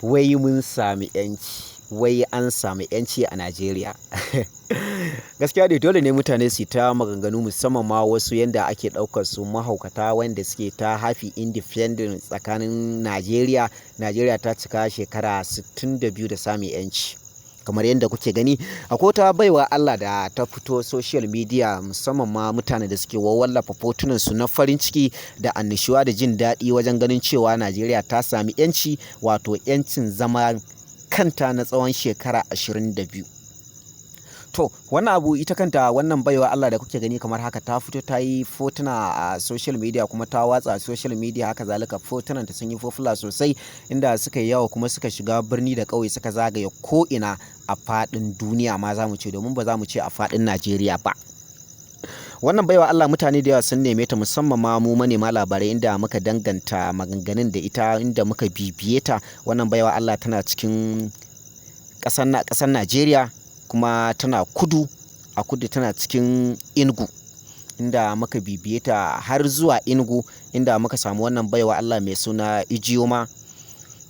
Wai mun sami 'yanci, wai an sami 'yanci a Najeriya. Gaskiya dai dole ne mutane su yi ta maganganu, musamman ma wasu yanda ake ɗaukar su mahaukata wanda suke ta happy independent tsakanin Najeriya. Najeriya ta cika shekara 62 da samun 'yanci. Kamar yadda kuke gani, akwai wata baiwa Allah da ta fito social media, musamman ma mutanen da suke wallafa fotunan su na farin ciki da annashuwa da jin daɗi wajen ganin cewa Najeriya ta sami 'yanci, wato 'yancin zama kanta na tsawon shekara 22. To, wannan abu, ita kanta wannan baiwa Allah da kuke gani kamar haka, ta fito ta yi fotuna a social media kuma ta watsa a social media. Haka zalika fotunan ta sun yi popular sosai, inda suka yi yawa kuma suka shiga birni da ƙauye, suka zagaye ko'ina a faɗin duniya ma za mu ce, domin ba za mu ce a faɗin Najeriya ba. Wannan baiwa Allah, mutane da yawa sun neme ta, musamman ma mu manema labarai, inda muka danganta maganganun da ita, inda muka bibiye ta. Wannan baiwa Allah tana cikin ƙasar Najeriya kuma tana kudu, a kudu tana cikin Enugu, inda muka bibiye ta har zuwa Enugu, inda muka samu wannan baiwa Allah mai suna Ijeoma,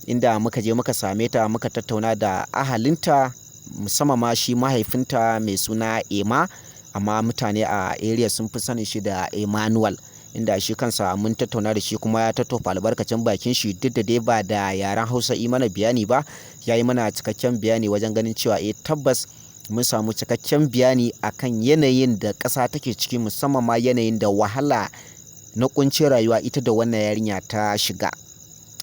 inda muka je muka same ta, muka tattauna da ahalinta, musamman ma shi mahaifinta mai suna Emma, amma mutane a area sun fi sanin shi da Emmanuel, inda shi kansa mun tattauna da shi kuma ya tattofa albarkacin bakin shi. Duk da dai ba da yaren Hausa yi mana bayani ba, ya yi mana cikakken bayani wajen ganin cewa eh, tabbas mun samu cikakken bayani akan yanayin da ƙasa take ciki, musamman ma yanayin da wahala na ƙuncin rayuwa ita da wannan yarinya ta shiga.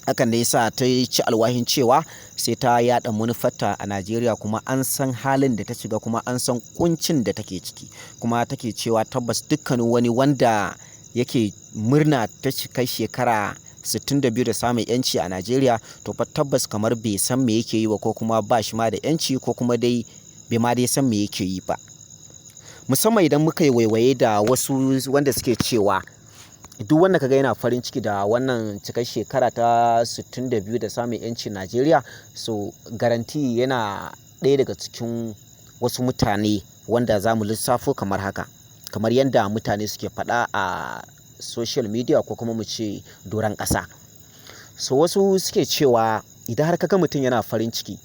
Hakan da yasa ta ci alwahin cewa sai ta yaɗa manufarta a Najeriya, kuma an san halin da ta shiga, kuma an san ƙuncin da take ciki. Kuma take cewa tabbas dukkanin wani wanda yake murna ta cika shekara 62 da samun 'yanci a Najeriya, to fa tabbas kamar bai san me yake yi ba, ko kuma ba shi ma da 'yanci, ko kuma dai bai ma dai san me yake yi ba. Musamman idan muka yi waiwaye da wasu wanda suke cewa duk wanda kaga yana farin ciki da wannan cikar shekara ta 62 da samun 'yancin Najeriya, so guarantee yana ɗaya daga cikin wasu mutane wanda za mu lissafo kamar haka, kamar yadda mutane suke faɗa a social media, ko kuma mu ce doron ƙasa. So wasu suke cewa idan har kaga mutum yana farin ciki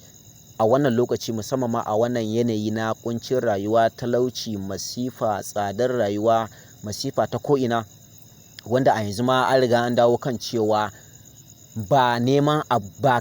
a wannan lokaci, musamman ma a wannan yanayi na ƙuncin rayuwa, talauci, masifa, tsadar rayuwa, masifa ta ko'ina, wanda a yanzu ma an riga an dawo kan cewa ba neman abu ba.